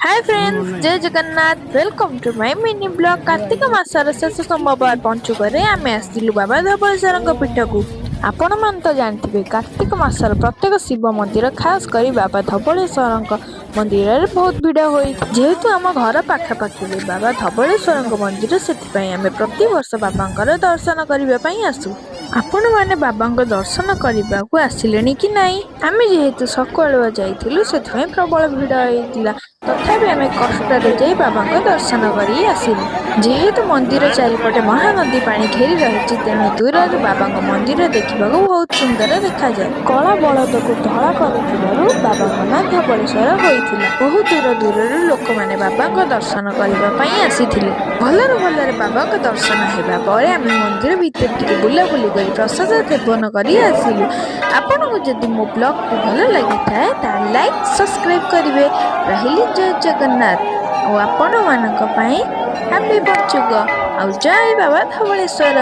Hi friends, Jai Jagannath. Welcome to my mini vlog. Kartik ମାସର ଶେଷ ସୋମବାର ପଞ୍ଚୁକରେ ଆମେ ଆସିଥିଲୁ ବାବା ଧବଳେଶ୍ୱରଙ୍କ ପୀଠକୁ। ଆପଣମାନେ ତ ଜାଣିଥିବେ, କାର୍ତ୍ତିକ ମାସର ପ୍ରତ୍ୟେକ ଶିବ ମନ୍ଦିର, ଖାସ୍ କରି ବାବା ଧବଳେଶ୍ୱରଙ୍କ ମନ୍ଦିରରେ ବହୁତ ଭିଡ଼ ହୁଏ। ଯେହେତୁ ଆମ ଘର ପାଖାପାଖିରେ ବାବା ଧବଳେଶ୍ୱରଙ୍କ ମନ୍ଦିର, ସେଥିପାଇଁ ଆମେ ପ୍ରତିବର୍ଷ ବାବାଙ୍କର ଦର୍ଶନ କରିବା ପାଇଁ ଆସୁ। ଆପଣମାନେ ବାବାଙ୍କ ଦର୍ଶନ କରିବାକୁ ଆସିଲେଣି କି ନାହିଁ? ଆମେ ଯେହେତୁ ସକାଳୁଆ ଯାଇଥିଲୁ, ସେଥିପାଇଁ ପ୍ରବଳ ଭିଡ଼ ହେଇଥିଲା। ତଥାପି ଆମେ କଷ୍ଟରେ ଯାଇ ବାବାଙ୍କ ଦର୍ଶନ କରି ଆସିଲୁ। ଯେହେତୁ ମନ୍ଦିର ଚାରିପଟେ ମହାନଦୀ ପାଣି ଘେରି ରହିଛି, ତେଣୁ ଦୂରରୁ ବାବାଙ୍କ ମନ୍ଦିର ଦେଖିବାକୁ ବହୁତ ସୁନ୍ଦର ଦେଖାଯାଏ। କଳା ବଳଦକୁ ଧଳା କରିଥିବାରୁ ବାବାଙ୍କ ନାଁ ଧବଳେଶ୍ୱର ହୋଇଥିଲା। ବହୁ ଦୂର ଦୂରରୁ ଲୋକମାନେ ବାବାଙ୍କ ଦର୍ଶନ କରିବା ପାଇଁ ଆସିଥିଲେ। ଭଲରେ ଭଲରେ ବାବାଙ୍କ ଦର୍ଶନ ହେବା ପରେ ଆମେ ମନ୍ଦିର ଭିତରେ ଟିକେ ବୁଲାବୁଲି କରି ପ୍ରସାଦ ସେବନ କରି ଆସିଲୁ। ଆପଣଙ୍କୁ ଯଦି ମୋ ବ୍ଲଗ୍ଟି ଭଲ ଲାଗିଥାଏ, ତାହେଲେ ଲାଇକ୍, ସବସ୍କ୍ରାଇବ୍ କରିବେ। ରହିଲି, ଜୟ ଜଗନ୍ନାଥ। ଆଉ ଆପଣମାନଙ୍କ ପାଇଁ ହାପି ପଞ୍ଚୁକ ଆଉ ଜୟ ବାବା ଧବଳେଶ୍ୱର।